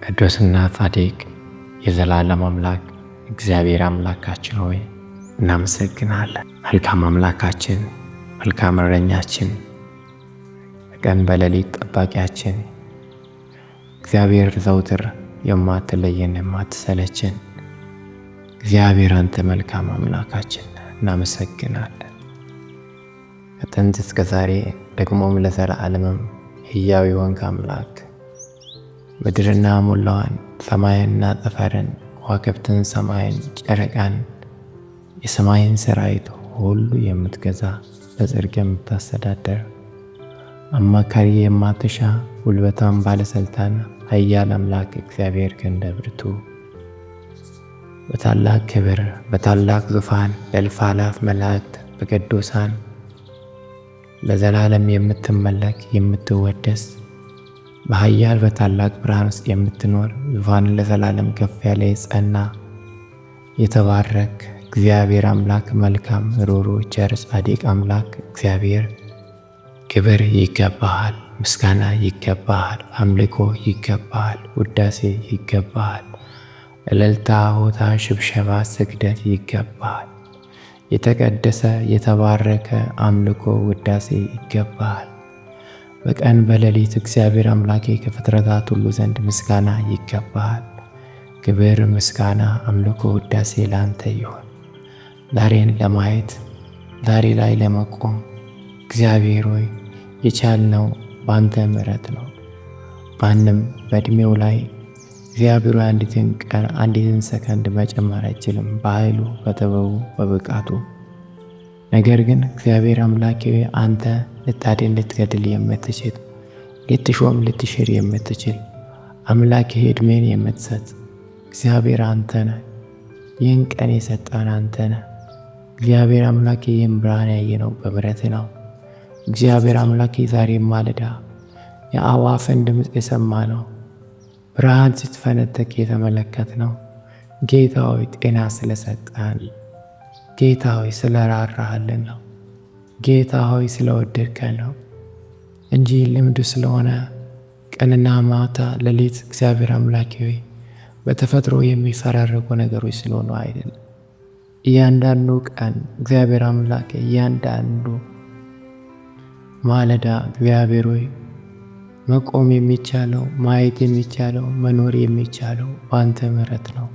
ቅዱስና ጻድቅ የዘላለም አምላክ እግዚአብሔር አምላካችን ሆይ እናመሰግናለን። መልካም አምላካችን፣ መልካም እረኛችን፣ በቀን በሌሊት ጠባቂያችን እግዚአብሔር ዘውትር የማትለየን የማትሰለችን እግዚአብሔር አንተ መልካም አምላካችን እናመሰግናለን። ከጥንት እስከ ዛሬ ደግሞም ለዘላለምም ሕያው የሆንክ አምላክ ምድርና ሞላዋን ሰማይንና ጠፈርን ከዋክብትን፣ ሰማይን፣ ጨረቃን፣ የሰማይን ሰራዊት ሁሉ የምትገዛ በጽድቅ የምታስተዳደር አማካሪ የማትሻ ጉልበታም ባለስልጣን ኃያል አምላክ እግዚአብሔር ክንደ ብርቱ በታላቅ ክብር በታላቅ ዙፋን በእልፍ አእላፍ መላእክት በቅዱሳን ለዘላለም የምትመለክ የምትወደስ በኃያል በታላቅ ብርሃን ውስጥ የምትኖር ዙፋን ለዘላለም ከፍ ያለ የጸና የተባረክ እግዚአብሔር አምላክ መልካም፣ ሩሩ፣ ቸር፣ ጻድቅ አምላክ እግዚአብሔር ክብር ይገባሃል፣ ምስጋና ይገባሃል፣ አምልኮ ይገባሃል፣ ውዳሴ ይገባሃል፣ እልልታ፣ ሆታ፣ ሽብሸባ፣ ስግደት ይገባሃል። የተቀደሰ የተባረከ አምልኮ ውዳሴ ይገባሃል። በቀን በሌሊት እግዚአብሔር አምላኬ ከፍጥረታት ሁሉ ዘንድ ምስጋና ይገባሃል። ክብር፣ ምስጋና፣ አምልኮ፣ ውዳሴ ላንተ ይሁን። ዛሬን ለማየት ዛሬ ላይ ለመቆም እግዚአብሔር ሆይ የቻልነው በአንተ ምሕረት ነው። ማንም በእድሜው ላይ እግዚአብሔር ሆይ አንዲትን ቀን አንዲትን ሰከንድ መጨመር አይችልም፣ በኃይሉ በጥበቡ በብቃቱ። ነገር ግን እግዚአብሔር አምላኬ አንተ ልታድን ልትገድል የምትችል ልትሾም ልትሽር የምትችል አምላኬ ዕድሜን የምትሰጥ እግዚአብሔር አንተ ነህ። ይህን ቀን የሰጠን አንተ ነህ። እግዚአብሔር አምላኬ ይህን ብርሃን ያየነው በምሕረት ነው። እግዚአብሔር አምላኬ ዛሬ ማለዳ የአዕዋፍን ድምፅ የሰማ ነው፣ ብርሃን ስትፈነጥቅ የተመለከት ነው። ጌታ ሆይ ጤና ስለሰጠን፣ ጌታ ሆይ ስለራራህልን ነው። ጌታ ሆይ ስለወደድከን ነው እንጂ ልምድ ስለሆነ ቀንና ማታ ሌሊት እግዚአብሔር አምላኬ ሆይ በተፈጥሮ የሚፈራረቁ ነገሮች ስለሆኑ አይደለም። እያንዳንዱ ቀን እግዚአብሔር አምላኬ እያንዳንዱ ማለዳ እግዚአብሔር ሆይ መቆም የሚቻለው ማየት የሚቻለው መኖር የሚቻለው በአንተ ምሕረት ነው።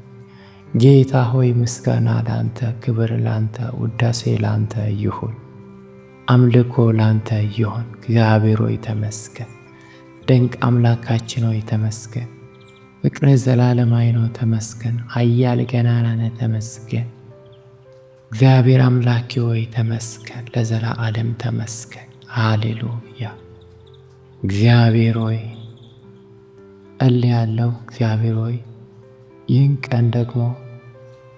ጌታ ሆይ ምስጋና ለአንተ፣ ክብር ለአንተ፣ ውዳሴ ለአንተ ይሁን። አምልኮ ላንተ ይሁን። እግዚአብሔር ሆይ ተመስገን። ድንቅ አምላካችን ሆይ ተመስገን። ፍቅርህ ዘላለማዊ ነው፣ ተመስገን። ኃያል ገናና ነህ፣ ተመስገን። እግዚአብሔር አምላኬ ሆይ ተመስገን፣ ለዘላለም ተመስገን። ሃሌሉያ። እግዚአብሔር ሆይ ጸልያለሁ። እግዚአብሔር ሆይ ይህን ቀን ደግሞ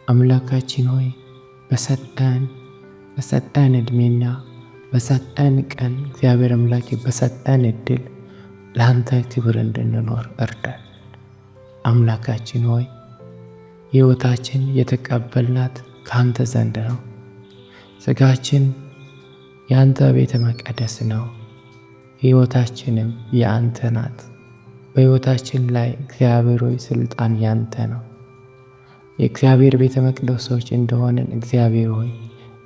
አምላካችን ሆይ በሰጠን ዕድሜና በሰጠን ቀን እግዚአብሔር አምላኬ በሰጠን እድል ለአንተ ክብር እንድንኖር እርዳን። አምላካችን ሆይ ሕይወታችን የተቀበልናት ከአንተ ዘንድ ነው። ስጋችን የአንተ ቤተ መቅደስ ነው። ሕይወታችንም የአንተ ናት። በሕይወታችን ላይ እግዚአብሔር ሆይ ስልጣን ያንተ ነው። የእግዚአብሔር ቤተ መቅደሶች እንደሆንን እግዚአብሔር ሆይ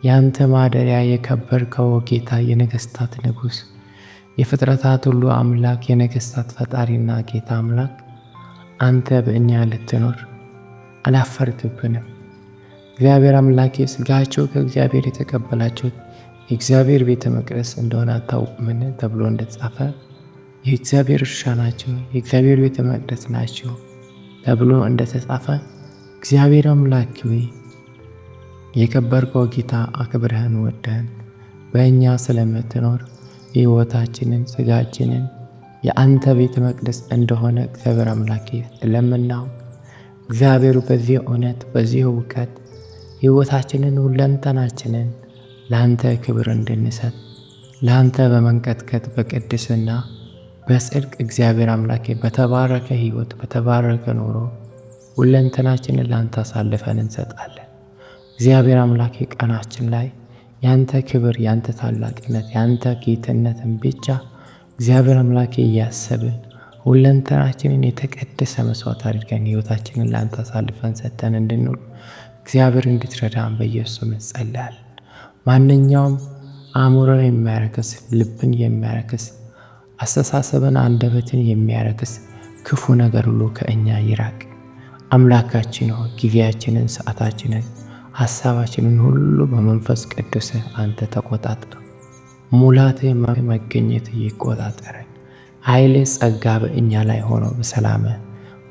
ያንተ ማደሪያ የከበርከው ጌታ የነገስታት ንጉሥ የፍጥረታት ሁሉ አምላክ የነገስታት ፈጣሪና ጌታ አምላክ አንተ በእኛ ልትኖር አላፈርክብንም። እግዚአብሔር አምላኬ ስጋቸው ከእግዚአብሔር የተቀበላችሁት የእግዚአብሔር ቤተ መቅደስ እንደሆነ አታውቁምን ተብሎ እንደተጻፈ የእግዚአብሔር እርሻ ናቸው፣ የእግዚአብሔር ቤተ መቅደስ ናቸው ተብሎ እንደተጻፈ እግዚአብሔር አምላክ ሆይ የከበርከው ጌታ አክብረህን ወደህን በእኛ ስለምትኖር ሕይወታችንን ስጋችንን የአንተ ቤተ መቅደስ እንደሆነ እግዚአብሔር አምላኬ ስለምናውቅ እግዚአብሔሩ በዚህ እውነት በዚህ እውቀት ሕይወታችንን ሁለንተናችንን ለአንተ ክብር እንድንሰጥ ለአንተ በመንቀጥቀጥ በቅድስና በጽድቅ እግዚአብሔር አምላኬ በተባረከ ሕይወት በተባረከ ኑሮ ሁለንተናችንን ለአንተ አሳልፈን እንሰጣለን። እግዚአብሔር አምላኬ ቀናችን ላይ ያንተ ክብር ያንተ ታላቅነት ያንተ ጌትነትን ብቻ እግዚአብሔር አምላኬ እያሰብን ሁለንተናችንን የተቀደሰ መስዋዕት አድርገን ሕይወታችንን ለአንተ አሳልፈን ሰጥተን እንድንውል እግዚአብሔር እንድትረዳን በኢየሱስ ስም እንጸልያለን። ማንኛውም አእምሮን የሚያረክስ፣ ልብን የሚያረክስ፣ አስተሳሰብን፣ አንደበትን የሚያረክስ ክፉ ነገር ሁሉ ከእኛ ይራቅ። አምላካችን ሆይ ጊዜያችንን፣ ሰዓታችንን፣ ሀሳባችንን ሁሉ በመንፈስ ቅዱስ አንተ ተቆጣጠር። ሙላት መገኘት ይቆጣጠረን። ኃይል ጸጋ በእኛ ላይ ሆኖ በሰላም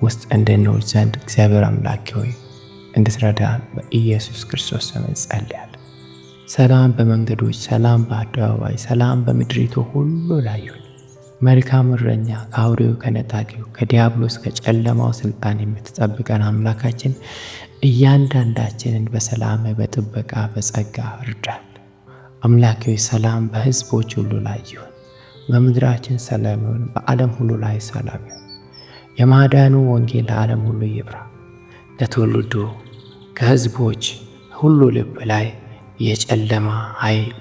ውስጥ እንድንውል ዘንድ እግዚአብሔር አምላክ ሆይ እንድትረዳን በኢየሱስ ክርስቶስ ስም እንጸልያለን። ሰላም በመንገዶች፣ ሰላም በአደባባይ፣ ሰላም በምድሪቱ ሁሉ ላይ ይሁን። መልካም እረኛ ከአውሬው ከነጣቂው ከዲያብሎስ ከጨለማው ስልጣን የምትጠብቀን አምላካችን እያንዳንዳችንን በሰላም በጥበቃ በጸጋ እርዳን። አምላኬ ሰላም በሕዝቦች ሁሉ ላይ ይሁን። በምድራችን ሰላም ይሁን። በዓለም ሁሉ ላይ ሰላም ይሁን። የማዳኑ ወንጌል ለዓለም ሁሉ ይብራ። ለትውልዱ ከሕዝቦች ሁሉ ልብ ላይ የጨለማ ኃይል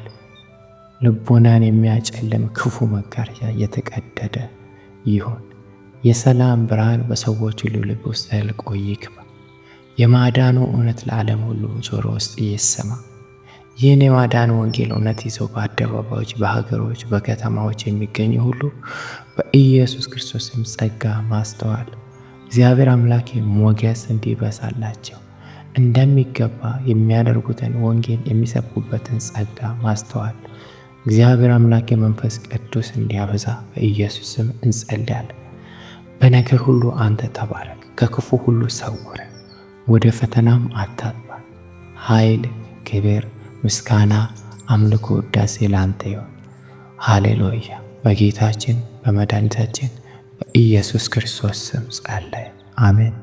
ልቦናን የሚያጨልም ክፉ መጋረጃ የተቀደደ ይሁን። የሰላም ብርሃን በሰዎች ሁሉ ልብ ውስጥ ዘልቆ ይግባ። የማዳኑ እውነት ለዓለም ሁሉ ጆሮ ውስጥ ይሰማ። ይህን የማዳን ወንጌል እውነት ይዘው በአደባባዮች፣ በሀገሮች፣ በከተማዎች የሚገኙ ሁሉ በኢየሱስ ክርስቶስም ጸጋ ማስተዋል እግዚአብሔር አምላኬ ሞገስ እንዲበዛላቸው እንደሚገባ የሚያደርጉትን ወንጌል የሚሰብኩበትን ጸጋ ማስተዋል እግዚአብሔር አምላክ የመንፈስ ቅዱስ እንዲያበዛ በኢየሱስ ስም እንጸልያለን። በነገር ሁሉ አንተ ተባረክ፣ ከክፉ ሁሉ ሰውረ፣ ወደ ፈተናም አታግባን። ኃይል፣ ክብር፣ ምስጋና፣ አምልኮ፣ ውዳሴ ለአንተ ይሁን። ሃሌሉያ። በጌታችን በመድኃኒታችን በኢየሱስ ክርስቶስ ስም ጸለይ፣ አሜን።